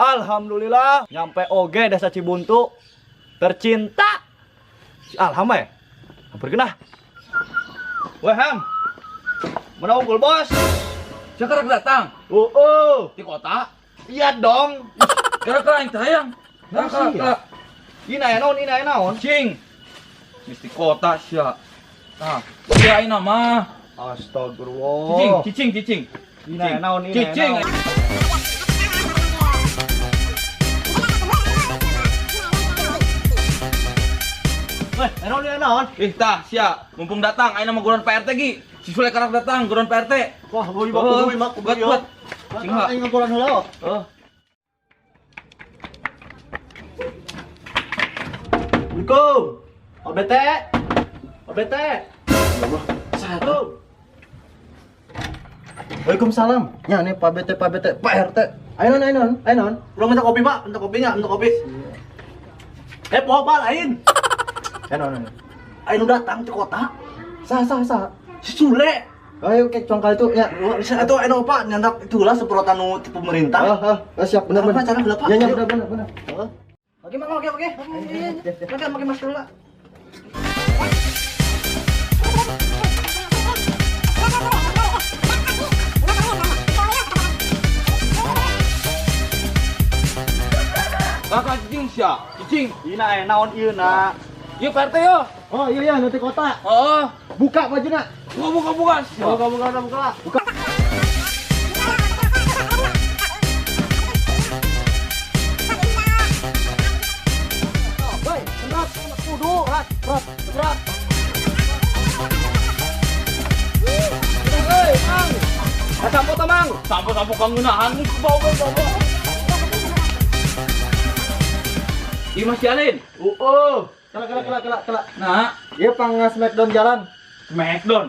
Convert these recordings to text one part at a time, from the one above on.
Alhamdulillah nyampe oge desa Cibuntu. Tercinta. Si Alham eh. Hampir kena. Weh Ham. Mana unggul bos? Sekarang datang Oh. di kota. Iya dong. Kira-kira yang tayang. Nah, sih ya. Ini aya naon, ini aya naon? Cing. Mesti kota sia. Nah, sia ini mah. Astagfirullah. Cicing, cicing, cicing. Ini aya naon, ini aya Cicing. naon. Weh, naon ini naon? Ih, tah sia, mumpung datang ayeuna mah guruan Pak RT gi. Si Sule karak datang guruan Pak RT. Wah, gua mah kudu mah kudu. Buat, buat. Cing ha. Aing ngaguran heula. Oh. Assalamualaikum. OBT. OBT. Satu. Waalaikumsalam. Ya nih Pak BT, Pak BT, Pak RT. Ayo non, ayo non, ayo non. Belum minta kopi, Pak. Minta kopinya, minta kopi. Eh, poho Pak lain. Ayo non, ayo. Ayo datang ke kota. Sah, sah, sah. Si Sule. Ayo kayak congkal itu ya. Bisa itu eno Pak nyandak itulah semprotan nu ti pemerintah. Ah, ah, ah, siap, benar, Apa benar. cara heula, Pak? Ya, ya, Ayo. benar, benar, benar. Oke, Mang, oke, oke. Oke, pakai masker lah. Kakak cicing sia. Cicing. Ini aya naon ieu na? Ieu Pak RT yo. Oh iya, iya, nanti kota. Heeh. Buka bajunya. Buka buka buka. Sia. Buka buka buka. Buka. Woi, semprot, kudu, berat, berat, berat. Hei, Mang. Sampo to, Mang. Sampo-sampo kangeunahan bau bau bau. Ih Mas Jalin. Oh. Kela, kela, kela, kela, kela. Nah, Iya, pang smackdown jalan. Smackdown.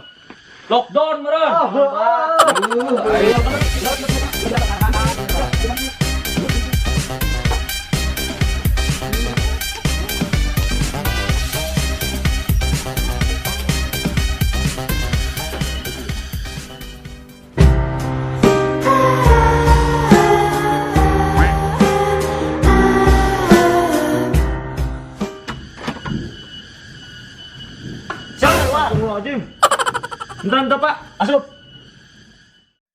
Lockdown meureun. Oh, Astagfirullahaladzim. Bentar, bentar, Pak. Asup.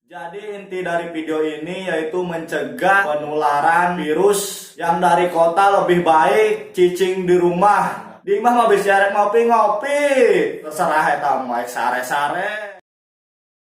Jadi inti dari video ini yaitu mencegah penularan virus yang dari kota lebih baik cicing di rumah. Di imah mah bisa arek ngopi-ngopi. Terserah eta mah sare-sare.